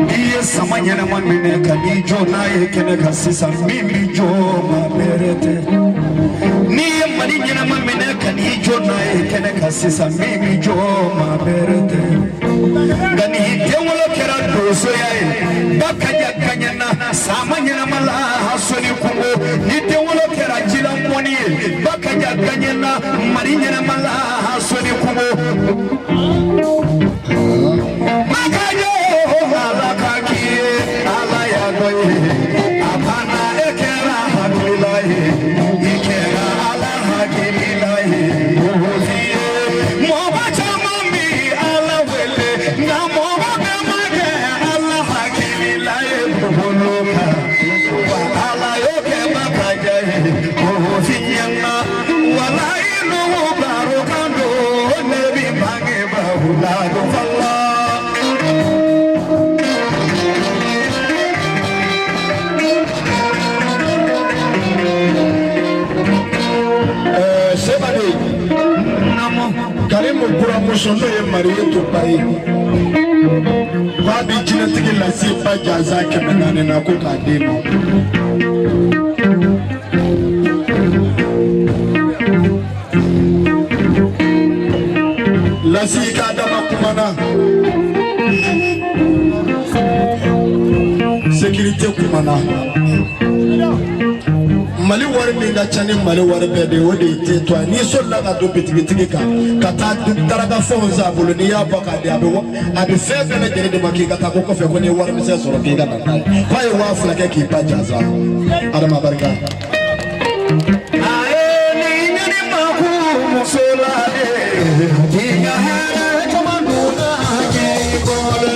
Speaker 1: N'i ye sama ɲɛnama minɛ ka n'i jɔ n'a ye kɛnɛ kan sisan, min b'i jɔ ma bɛrɛ tɛ. N'i ye Mali ɲɛnama minɛ ka n'i jɔ n'a ye kɛnɛ kan sisan, min b'i jɔ ma bɛrɛ tɛ. Nka ni denwolo kɛra donsoya ye, Bakaja gaɲɛna sama ɲɛnama la sɔni kungo. Ni denwolo kɛra jilamɔni ye, Bakaja gaɲɛna Mali ɲɛnama la sɔni kungo. Bakaja, Ala ka k'i ye, Ala y'a dɔn ye, a banna e kɛra hakilila ye, i kɛra Ala hakilila ye. Mɔgɔ caman bi Ala wele, nka mɔgɔ bɛɛ ma kɛ Ala hakilila ye bolo kan. Wa Ala y'o kɛ Bakaja ye, k'o f'i ɲɛna. Walayi nugu baro kan don, ne bi bangebaaw ladon fɔlɔ.
Speaker 3: Sebade Karimu buramuso, n'o ye Mariyetu ba ye, k'a bi jinɛtigi lase ba jansa 400 na, ko k'a d'e ma. Lasi k'a dama kumana, sécurité kumana. Mali wari min ka ca ni Mali wari bɛɛ de ye, o de ye te to ye. N'i solila ka don bitigitigi kan ka taa daraka fɛnw san a bolo, n'i y'a bɔ k'a di, a bɛ a bɛ fɛn bɛɛ lajɛlen de ma k'i ka taa ko kɔfɛ, ko n'i ye wari misɛn sɔrɔ k'i ka na n'a ye, k'a ye 2000 kɛ k'i ba jansa. Adama barika.
Speaker 1: Aye, ni ɲani ma ku muso la de, i ka hɛrɛ caman donna k'i bolo.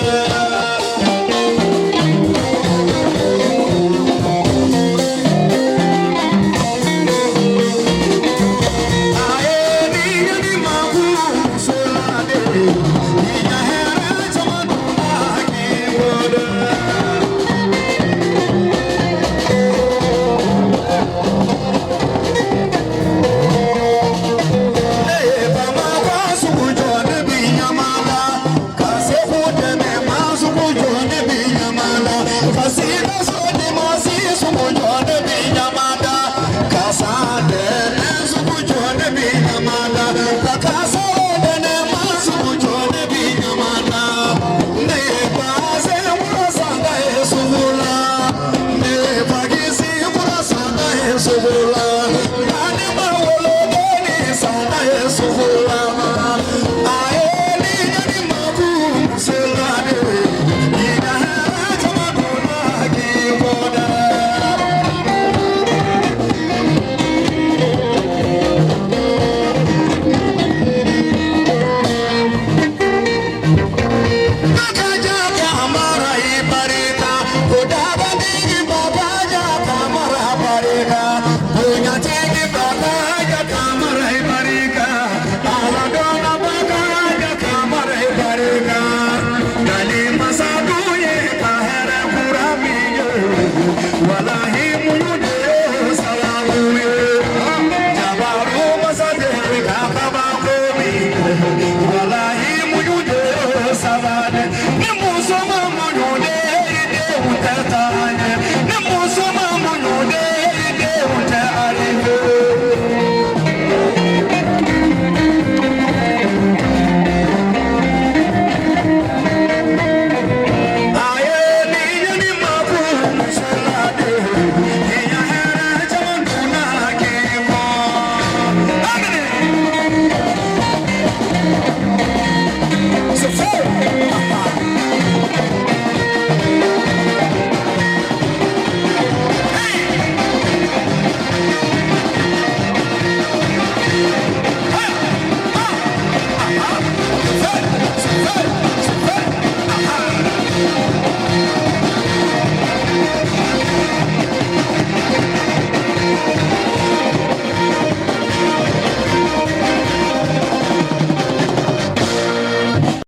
Speaker 1: Suhu.